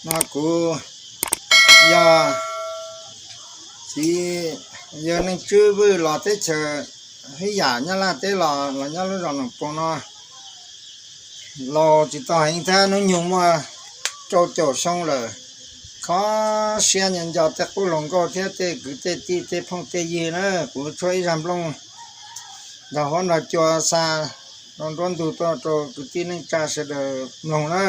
No kuv yog txiv, yog Neej Tswb Vwj los teb chaws Hib Yam Nyab Laj teb los, los nyob lub zos Noom Poov no. Laus tsis tau heev thiab, hnub nyoog muaj rau caum xyoo lawm. Kho siab nco tej qub hluas nkauj thiab tej kwv tej tij tej phooj tej ywg na. Kuv tshuab ib zaj nplooj nrog huab nrog cua xa rau nruab ntug tuaj rau kwv tij neej tsa sawv daws mloog na.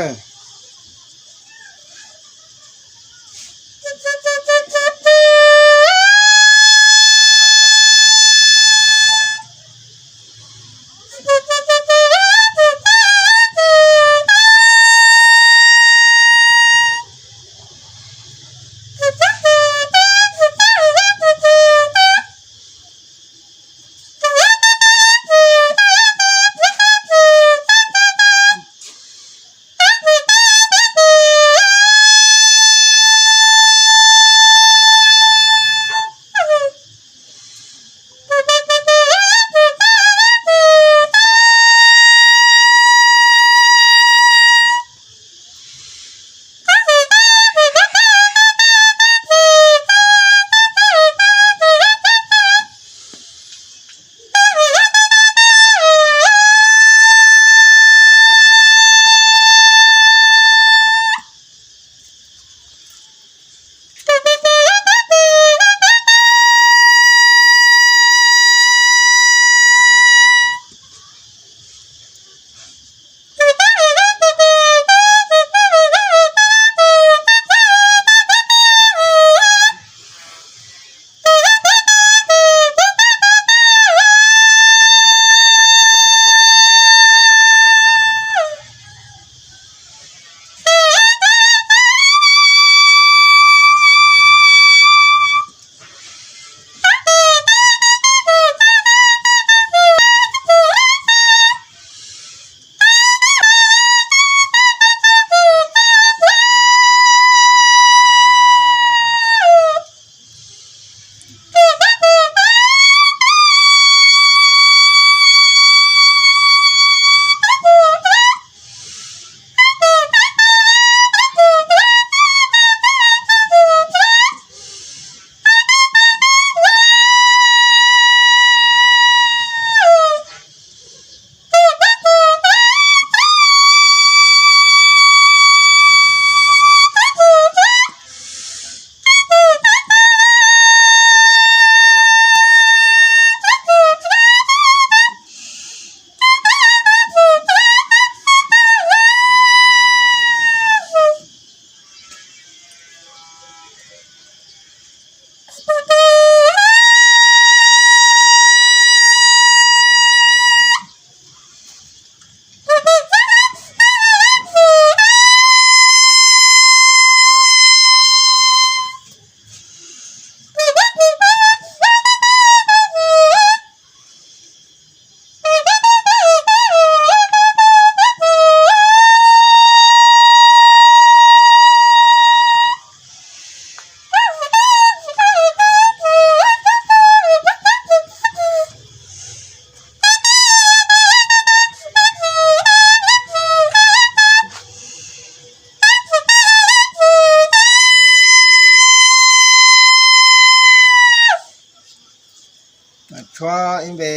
Tshuab ib npe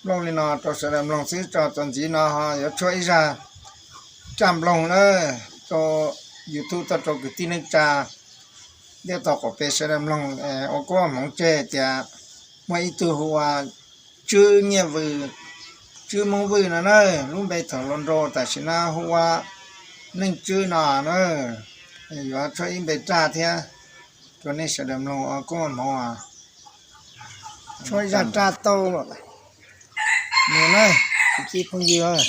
nplooj li no rau sawv daws mloog xwb, tso txuas ntxiv no ho yuav tshuab ib zaj raj nploog na rau YouTube tuaj rau kwv tij neej tsa ntiaj teb qaum pem sawv daws mloog. Ua koob hmoov tseg tias muaj ib tug hu ua Tswb Nyiaj Vwj, Tswb Hmoob Vwj no na, lub npe thaum hluas nraug tam sim no hu ua Neej Tswb no na. Yuav tshuab ib npe raj thiab rau nej sawv daws mloog ua koob hmoov. Tshuab ib zaj raj tau lawm. Mus na, kwv tij phooj ywg.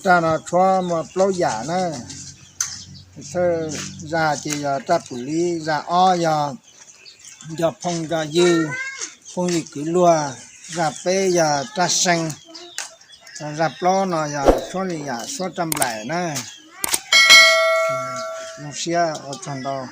Raj no tshuav muaj plaub yam na. Thawj zaj ces yog raj pum liv, zaj ob yog nco phooj nco ywg, phooj ywg kwv luag, zaj peb yog raj seev, zaj plaub no yog suab li yam suab raj nplaim na. Zoo siab ua tsaug ntau.